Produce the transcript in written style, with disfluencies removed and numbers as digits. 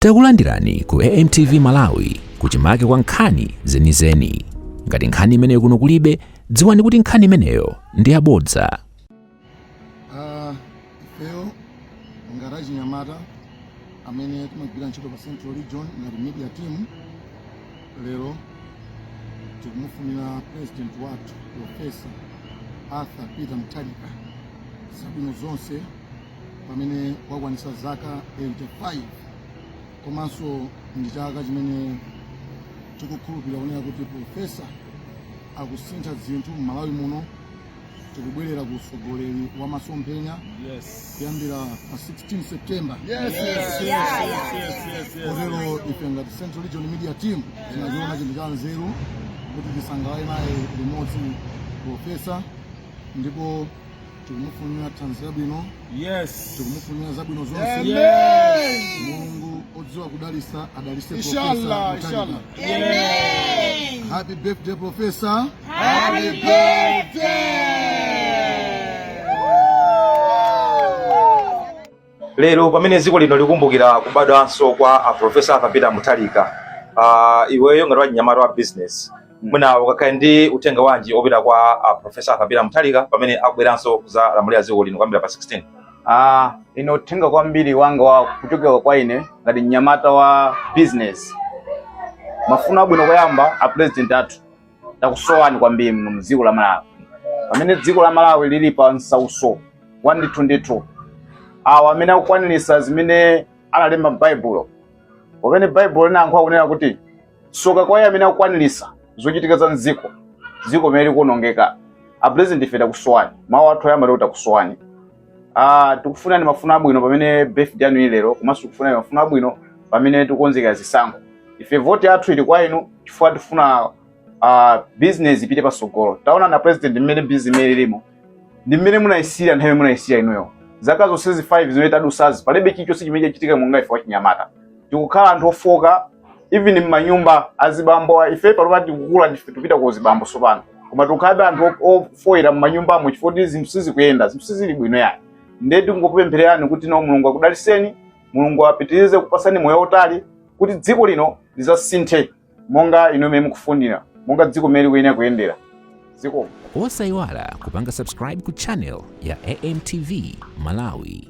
Takulandirani ku AMTV Malawi kuchimake kwa nkhani zenizeni. Ngati nkhani imeneyo kuno kulibe, dziwani kuti nkhani imeneyo ndi yabodza. Ifeyo ngati achinyamata amene timagwira ntchito pa Central Region ngati media team, lero tikumufunira president wathu Professor Arthur Peter Mutharika zabwino zonse pamene wakwanisa zaka 85, komanso ndi chaka chimene tikukhulupirira kunena kuti professor akusintha zinthu m'Malawi muno. Tikubwerera ku utsogoleri wa masomphenya kuyambira pa 16 September. Kotero ife ngati Central Region Media Team tinachiona chinthu cha nzeru kuti tisangalale naye limodzi professor, ndipo tikumufunira thanzi labwino, tikumufunira zabwino zonse. Mulungu odziwa kudalisa adalise Inshallah, Professor Mutharika. Inshallah. Happy birthday, Professor. Happy birthday! Lero pamene dziko lino likumbukira kubadwanso kwa a Professor Arthur Peter Mutharika, iweyo ngati wachinyamata wa business, mwina ukakhale ndi uthenga wanji opita kwa a Professor Arthur Peter Mutharika pamene akubweranso kudzalamulira dziko lino kuyambira pa 16? Ine uthenga kwambiri wanga wa kuchokera kwa ine ngati mnyamata wa business, mafuno abwino koyamba a president athu, takusowani kwambiri muno mdziko la Malawi. Pamene dziko la Malawi lili pa msauso wa ndithu ndithu, awa amene akukwanirisa zimene analemba m'Baibulo, pamene Baibulo linayankhula kunena kuti tsoka kwa iye amene akukwanirisa zochitika za mdziko, dziko limene likuonongeka. A president, ife takusowani. Mawu athu oyamba ndi kuti takusowani. Tikufunani mafuno abwino pamene birthday yanu ili lero, komanso tikufunani mafuno abwino pamene tikukonzekera zisankho. Ife voti yathu ili kwa inu chifukwa tifuna business ipite patsogolo. Taona na president mmene business imene ilimo ndi mmene munayisiya, nthawi munayisiya inuyo. Zaka zonsezi 5 zimene tadusazi, palibe chilichonse chimene chachitika. Monga ife wachinyamata tikukhala anthu ofoka, even m'manyumba azibambo. Ife panopa tikukula, ndife tikupita ku uzibambo tsopano, koma tikukhalabe anthu ofoira m'manyumbamo chifukwa kuti zinthu sizikuyenda, zinthu sizili bwino yayi. Ndiye tikungopemphererani kuti no, Mulungu akudaliseni, Mulungu apitirize kupasani moyo wautali kuti dziko lino lizasinthe monga inu mmene mukufunira, monga dziko mmene likuyenera kuyendera dziko. Osayiwala kupanga subscribe ku channel ya AMTV Malawi.